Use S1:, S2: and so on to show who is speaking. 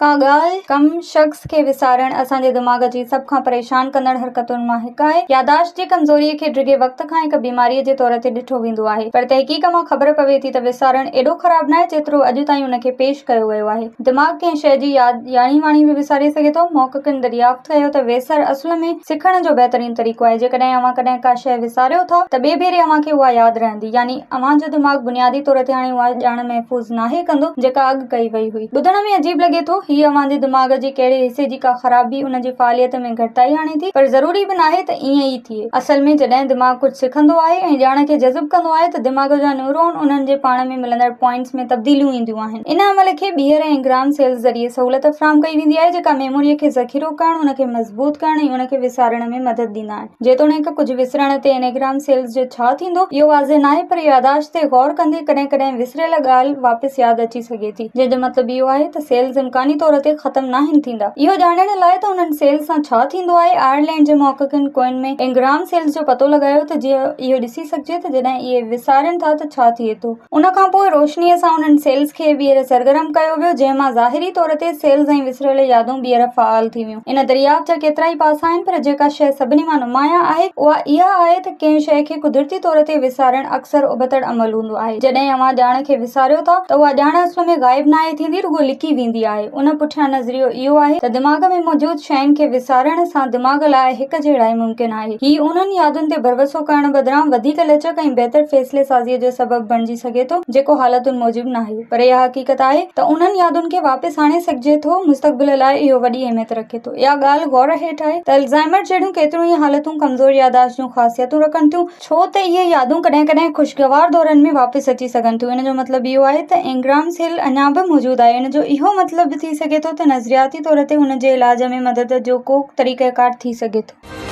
S1: ڪا ڳالهه، ڪم، شخص کي وسارڻ اسان جي دماغ جي سڀ کان پريشان ڪندڙ حرڪتن مان هڪ آهي. ياداشت جي ڪمزوريء کي ڊگهي وقت کان هڪ بيماريء جي طور تي ڏٺو ويندو آهي. پر تحقيق مان خبر پوي ٿي ته وسارڻ ايڏو خراب ناهي جيترو اڄ تائين ان کي پيش ڪيو ويو آهي. دماغ ڪنهن شيء جي ياد ڄاڻي واڻي به وساري سگهي ٿو. محققن دريافت ڪيو ته ويسر اصل ۾ سکڻ جو بهترين طريقو آهي. جيڪڏهن اوهان ڪڏهن ڪا شيء وساريو ٿا ته ٻئي ڀيري اوهان کي اها ياد رهندي. يعني اوهان جو دماغ بنيادي طور تي هاڻي اها ڄاڻ محفوظ ناهي ڪندو جيڪا اڳ ڪئي وئي هئي. ٻڌڻ ۾ عجيب لڳي ٿو، هي اوهان جي دماغ جي ڪهڙي حصي جي ڪا خرابي ان جي فعاليت ۾ گهٽتائي آڻي ٿي، پر ضروري به ناهي ته ائين ئي ٿئي. اصل ۾ جڏهن دماغ ڪجهه سکندو آهي ۽ ڄاڻ کي جذب ڪندو آهي ته دماغ جا نيورون انهن جي پاڻ ۾ ملندڙ پوائنٽس ۾ تبديليون اينديون آهن. ان عمل کي ٻيهر اينگرام سيلز ذريعي سهولت فراهم ڪئي ويندي آهي جيڪا ميموري کي ذخيرو ڪرڻ، ان کي مضبوط ڪرڻ ۽ ان کي وسارڻ ۾ مدد ڏيندا آهن. جيتوڻيڪ ڪجهه وسرڻ تي اينيگرام سيلز جو ڇا ٿيندو، اهو واضح ناهي پر ياداشت تي غور ڪندي ڪڏهن ڪڏهن وسريل ڳالهه واپس ياد اچي سگهي ٿي، جنهن جو مطلب اهو آهي ته سيلز امڪاني طور تي ختم ناهن ٿيندا. اهو ڄاڻڻ لاء ته انهن سيلز سان ڇا ٿيندو آهي، آئرلينڊ جي محققن ڪوئن ۾ اينگرام سيلز جو پتو لڳايو ته جيئن اهو ڏسي سگهجي ته جڏهن اهي وسارين ٿا ته ڇا ٿئي ٿو. ان کان پوء روشنيء سان انهن سيلز کي ٻيهر سرگرم ڪيو ويو، جنهن مان ظاهري طور تي سيلز ۽ وسريل يادون ٻيهر فعال ٿي ويون. ان دريافت جا ڪيترائي پاسا آهن، پر جيڪا شيء سڀني مان نمايان آهي، اها اها آهي ته ڪنهن شيء کي قدرتي طور تي وسارڻ اڪثر ابتڙ عمل هوندو آهي. جڏهن اوهان ڄاڻ کي وساريو ٿا ته اها ڄاڻ اصل ۾ غائب ناهي ٿيندي، رڳو لڪي ويندي آهي. ان پٺيان نظريو اهو آهي ته دماغ ۾ موجود شين کي وسارڻ سان دماغ لاء هڪ جهڙائي ممڪن آهي. هي انهن يادن تي ڀروسو ڪرڻ بدران وڌيڪ لچڪ ۽ بهتر فيصلي سازيء جو سبب بڻجي سگهي ٿو، جيڪو حالتن موجب ناهي. پر اها حقيقت آهي ته انهن يادن کي واپس آڻي سگهجي ٿو، مستقبل لاء اهو وڏي اهميت رکي ٿو. اها ڳالهه غور هيٺ آهي ته الزائمر جهڙيون ڪيتريون ئي حالتون ڪمزور ياداشت جون خاصيتون رکن ٿيون، ڇو ته اهي يادون ڪڏهن ڪڏهن خوشگوار دورن ۾ واپس اچي سگهن ٿيون. ان جو مطلب اهو آهي ته اينگرام سيل اڃا به موجود آهي. ان جو اهو مطلب به ٿي سگهي ٿو ته نظرياتي طور تي ان جي علاج ۾ مدد جو ڪو طريقه ڪار ٿي سگهي ٿو.